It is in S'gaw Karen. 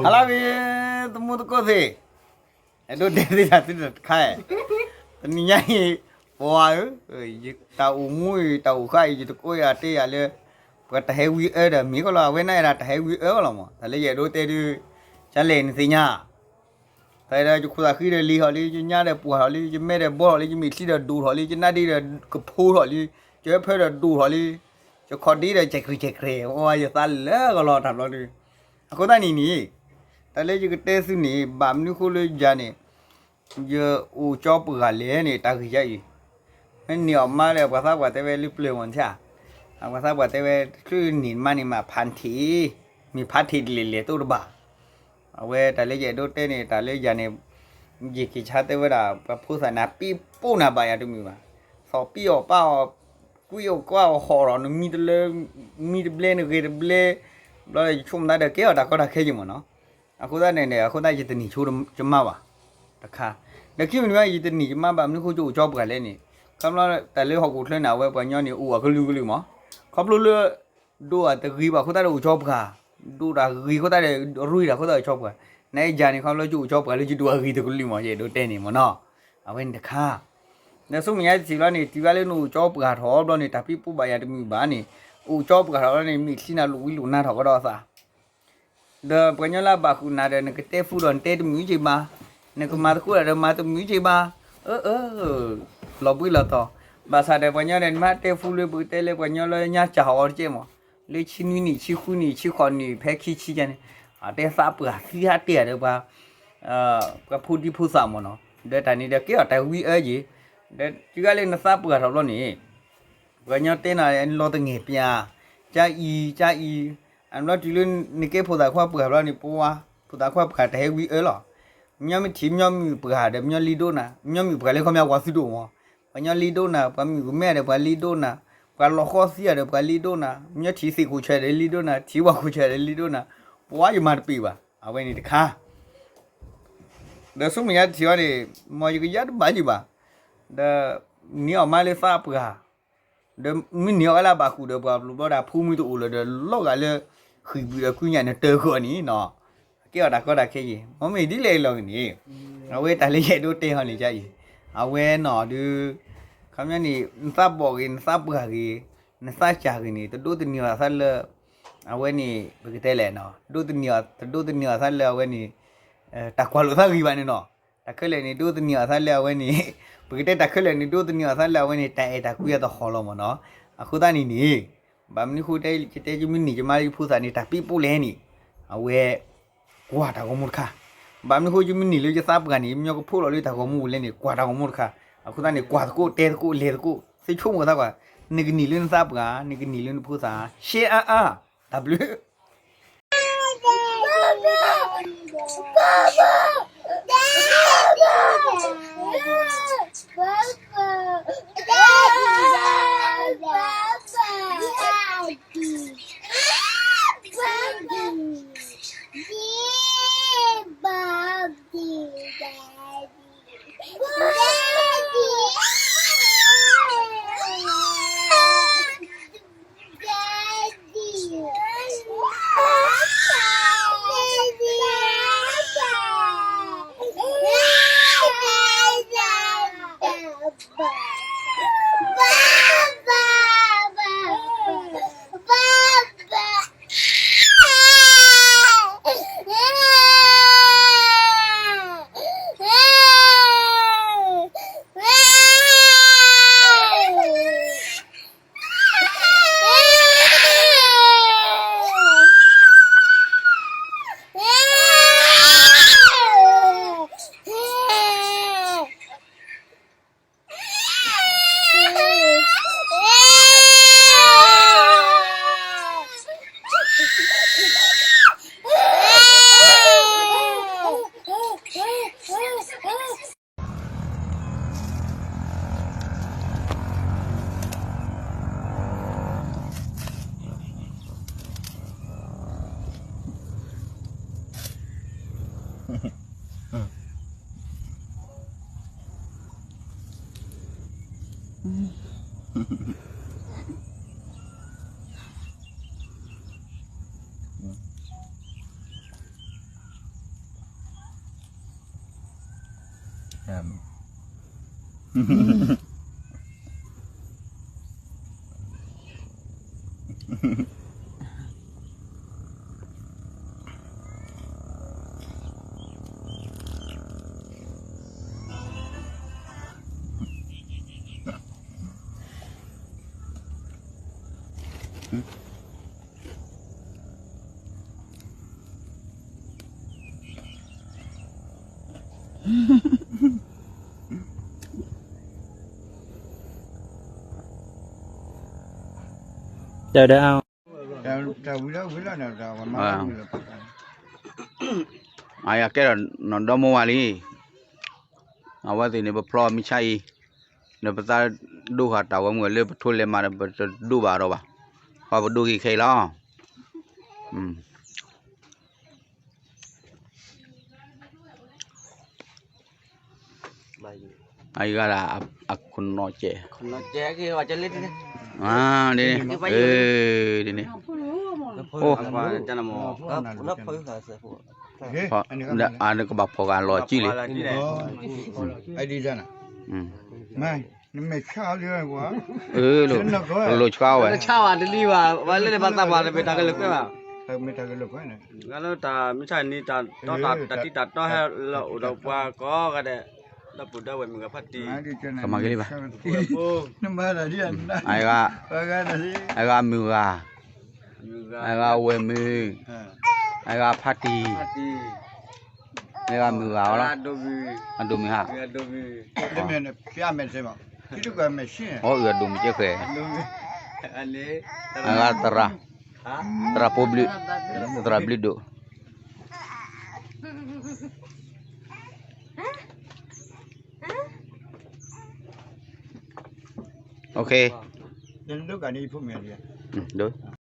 ဟါလၢအဂ့ၤ သမူသကိးသ့ၣ်, အဲၣ်ဒိးတဲသ့ၣ်တၢ်သုတခါ, တနံၤညါအံၤ ပှၤဧၢ, တၢ်အိၣ်မူအံၤ တၢ်အိၣ်ဃာ်အံၤ ယတကိးယၤတဲယၤလၢ ပှၤတၢ်ဟဲဝံအၢဒီးမ့ၢ်ကီးလီၤ, အဝဲန့ၣ်အဲၣ်ဒိးတၢ်ဟဲဝံအၢကီးလီၤမး, တၢ်လၢယအဲၣ်ဒိးတဲဒုး ကလဲၣ်နသ့ၣ်ညါ တၢ်ဒီးယခိၣ်သးဃံဒီးလံၤဟီၣ်လံ, ယညါဒီးပှၢ်ဟီၣ်လံ, ယမဲဒီးဘီဟီၣ်လံ, ယမဲာ်ချံဒီးဒိၣ်ထီၣ်လံ, ယနါဒ့ဒီးကဖိထီၣ်လံ, ယဖၢဒီးဒိၣ်ထီၣ်လံ, ယခီၣ်ဒ့ဒီးကဲးကြဲးကြဲး, အိၣ်ယသးလၢကလီၤတၢ်ဘျီဒုး, အဃိသတးန့ၣ်န့ၣ်, တၢ်လၢယကတဲသုန့ၣ် ဘၣ်မနုၤဃိလၢယၤန့ၣ် ယအိၣ်ကၠီပှၤလဲၣ်န့ၣ် တၢ်ဂ့ၢ်ယါအံၤ, မ့ၢ်န့ၢ်အီၤမးဒီး ပှၤသးပှၢ်တဲဝဲလၢပျၢၤမးန့ၣ်, ပှၤသးပှၢ်တဲဝဲ တချုးန့ၢ်မးန့ၣ် မ့ၢ်ဖးထံး, မ့ၢ်ဖးထံးဒ်လဲၣ်လဲၣ်တအိၣ်တဘၣ်, အဝဲတၢ်လၢယအဲၣ်ဒိးတဲန့ၣ် တၢ်လၢယၤန့ၣ်, ယက့ၤဆါတဲဝဲဒၣ် ပှၤဖိသၣ်န့ၣ် ပံးပိၢ်နၤဘၣ်ယၤတမုာ်ဘၣ်, သီၣ်ပံးအီၣ်ပာ်အီၣ်, ကွံအီၣ်ကွၢ်အီၣ်ဟီၣ်ဒီး နမံတလၢ, မံတဘျဲ နဂ့ၤတဘျဲ, ဘျီယဆိကမိၣ်သးဒီး ကဲအီၤတၢ်ကီတၢ်ခဲယံၤမးနီၤ, အဃိသတးန့ၣ်န့ၣ် အဃိသတးယတန့ၢ်ဆိကမးဘၣ်, တခါ, ဒီးခံမံၤတမံၤ ယတန့ၢ်ကမးဘၣ်မနုၤဃိ ယအိၣ်ကၠီပှၤလဲၣ်န့ၣ်, ခီဖျိတၢ်လၢဟီၣ်ခိၣ်ချၢန့ၣ် အဝဲပှၤကညီန့ၣ် အိၣ်အကလုာ်ကလုာ်မး, ခီဖျိလၢ ဒိၣ်အတဂ့ၤဘၣ်အဃိသတးဒီးအိၣ်ကၠီပှၤ, ဒိၣ်တၢ်ဂ့ၤအဃိသတးဒီး ရ့တၢ်အဃိသတးဒီးအိၣ်ကၠီပှၤ, နယၤန့ၣ် ခီဖျိယအိၣ်ကၠီပှၤလၢယဒိၣ်အဂ့ၤတကလုာ်မး ယအဲၣ်ဒိးတဲန့ၣ်မးနီၤ, အဝဲန့ၣ်တခါ, ဒီးဆူမဲာ်ညါတထံၣ်လီၤန့ၣ် တုၤဘၣ်လၢနအိၣ်ကၠီပှၤထီၣ်ဘျီန့ၣ် တၢ်ပံးပိၢ်ဘၣ်ယၤတမုာ်ဘၣ်န့ၣ်, အိၣ်ကၠီပှၤထီၣ်ဘျီန့ၣ် မဲာ်ချံနၤလိာ်ဝံလိာ်နါထီၣ်ကဒီးအသး ဒီးပှၤကညီလၢအဘၣ်ဃုာ်နၤဒီး နကတဲဖုဒီးနတဲတမုာ်က့ၤဘၣ်, နကမၤသကိးတၢ်ဒီးမၤတမုာ်က့ၤဘၣ်, အၢ အၢ လီၤဘှံးလီၤတီၤ, ဘၣ်ဆၣ်ဒီးပှၤကညီဒီး နမ့ၢ်တဲဖုလၢပကတဲလၢပှၤကညီလၢညါစၢ်ဟီၣ်အီၤတကဲမး, လၢဆံနွံနံၣ် ဆံဃုနံၣ် ဆံဃိးနံၣ် ဖဲခံဆံယဲန့ၣ်, အတဲသးပှၢ်သံဟးတဲဒီးပှၤ ပှၤဖိဒံဖိသၣ်မးနီၤ, ဒီးတၢ်န့ၣ်ဒီးကဲအီၤတၢ်ဝံအၢက့ၤ, ဒီးတုၤဒၣ်လၢနသးပှၢ်ထီၣ်ဘျီန့ၣ် ပှၤကညီတဲနၤလီၤတငဲၢ်ပၠး, ကၢအံၤ ကၢအံၤ, အဘျီတုၤလၢနကဲဖိသၣ်ခွါပှၢ်ဘျီန့ၣ် ပဝါ, ဖိသၣ်ခွါပှၢ်တၢ်ဟဲဝံအၢလီၤ, မညီမ့ၢ်ထံၣ်မညီမုၣ်ပှၢ်ဒီးမညီလံဒိၣ်နၤ, မညီမုၣ်ပှၢ်လၢခီပညီပှၤသုဒိၣ်မး, ပှၤညီလံဒိၣ်နၤ, ပှၤမုၣ်ကမဲဒီးပှၤလံဒိၣ်နၤ, ပှၤလီၤဃီသံဒီးပှၤလံဒိၣ်နၤ, မညီထံၣ်သ့ၣ်ခိၣ်ဆၢဒီးလံဒိၣ်နၤ, ထံၣ်ဝၣ်ခိၣ်ဆၢဒီးလံဒိၣ်နၤ, ပဝါယမၤတပ့ၤဘၣ်, အဝဲန့ၣ်တခါ ဒီးဆူမဲာ်ညါတထံၣ်အီၤန့ၣ် မ်ယကယါတဘၣ်ယံၤဘၣ်, ဒီးန့ၢ်အီၤမးလၢသးပှၢ်, ဒီးမ့ၢ်န့ၢ်အီၤဝဲလၢအဘၣ်ဃုာ်ဒီးပှၤဘျီဒီး ဖိမုၢ်တအိၣ်လၢၤဒီး လီၤဂာ်လၢ ဃံၢ်ဘုးဒီးကုညၣ်နတၢၢ်ဃီန့ၣ်နီၤ, ကဲအီၤတၢ်ကီတၢ်ခဲယံၤ, မ့မ့ၢ်ဒ်လဲၣ်လီၤဂ့ၤန့ၣ်, အဝဲတၢ်လၢယအဲၣ်ဒိးတဲဟီန့ၣ်ကါအံၤ, အဝဲနီၤဒုး, ခီပညီန့ၣ် နသးဘီၣ်ဂ့ၤ နသးပှၢ်ဂ့ၤ, နသးစၢ်ဂ့ၤန့ၣ် တဒိးသန့ၤအီၤသးလၢ အဝဲန့ၣ် ပကတဲလဲၣ်နီၤ, တဒိးသန့ၤအီၤသးလၢအဝဲန့ၣ် တၢ်ကွၢ်လိာ်သးဂ့ၤဘၣ်န့ၣ်နီၤ, တၢ်ခဲလၢာ်န့ၣ် ဒိးသန့ၤအီၤသးလၢအဝဲန့ၣ်, ပကတဲတၢ်ခဲလၢာ်န့ၣ် ဒိးသန့ၤအီၤသးလၢအဝဲန့ၣ် တၢ်အဲၣ်တၢ်ကွံအသဟီၣ်လီၤမးနီၤ, အဃိသတးန့ၣ်န့ၣ်, ဘၣ်မနုၤဃိတဲ ယတဲယမ့ၢ်န့ၢ်ယမါလၢယဖိသၣ်န့ၣ် တၢ်ပံးပိၢ်လဲၣ်န့ၣ်, အဝဲ ကွၢ်တၢ်ဂီၤမူတခါ, ဘၣ်မနုၤဃိယမ့ၢ်န့ၢ်လၢယသးပှၢ်န့ၣ် ယမညီကဖိးလီၤလၢတၢ်ဂီၤမူပူၤလဲၣ်န့ၣ် ကွၢ်တၢ်ဂီၤမူတခါ, အဃိသတးန့ၣ် ကွၢ်သကိး တဲသကိး လဲၤသကိး သုဆိကမိၣ်သးကွၢ်, နကန့ၢ်လၢနသးပှၢ် နကန့ၢ်လၢနဖိသၣ် ရှဲအါအါ, တၢ်ဘျုး တဲဒၣ်အါ, တၢ်ဝံၤလီၤဝံၤလီၤန့ၣ် တၢ်ဝဲမၤလီၤဝံၤလီၤပှၤ, အယကဲဒီး နီၢ်ဒီမါဝၤလံ, အဝဲသ့ၣ်န့ၣ် ပဖျီမုၢ်ဆါအံၤ, ဒီးပသးဒိၣ်ဃာ်တၢ်ဂီၤမုၢ်လၢပထိလဲၤမၤဒီး ပတဒိၣ်ဘၣ်ဒီးဘၣ်, ပှၤပဒိၣ်ဂ့ၤခဲအံၤလီၤ. အဂၤဒၣ်အခိၣ်နီၢ်ကဲး, ဒ်န့ၣ်, ဒ်န့ၣ်, အိၣ်, အကဘၣ်ဖီၣ်ဂၤလီၤစုလံ, နမ့ၢ်ဆါအီၤလံ, လိၤဆှါဝဲ, တၢ်မုၢ်ဆါန့ၣ် တၢ်တီတၢ်တံၢ်တၢ်တီဟဲလီၤအိၣ်ဒီးပှၤကိးဂၤဒဲး, ဒီပုၢ်ဒီဝဲၢ်မုၢ်ဂၤဖါတံၢ်, ကမၤက့ၤလံဘၣ်, အဂၤမုၢ်ဂၤ, အဂၤဝဲၢ်မုၢ်, အဂၤဖါတံၢ်, အဂၤမုၢ်ဂၤအီၤလီၤ, အဒိၣ်မုၢ်ဧါ, အအၢ အဒိၣ်မုၢ်ကဲဃဲ, အဂၤသရၣ်, သရၣ်ဖိဘျုး, သရၣ်ဘျုးဒိၣ်. ဒိၣ်,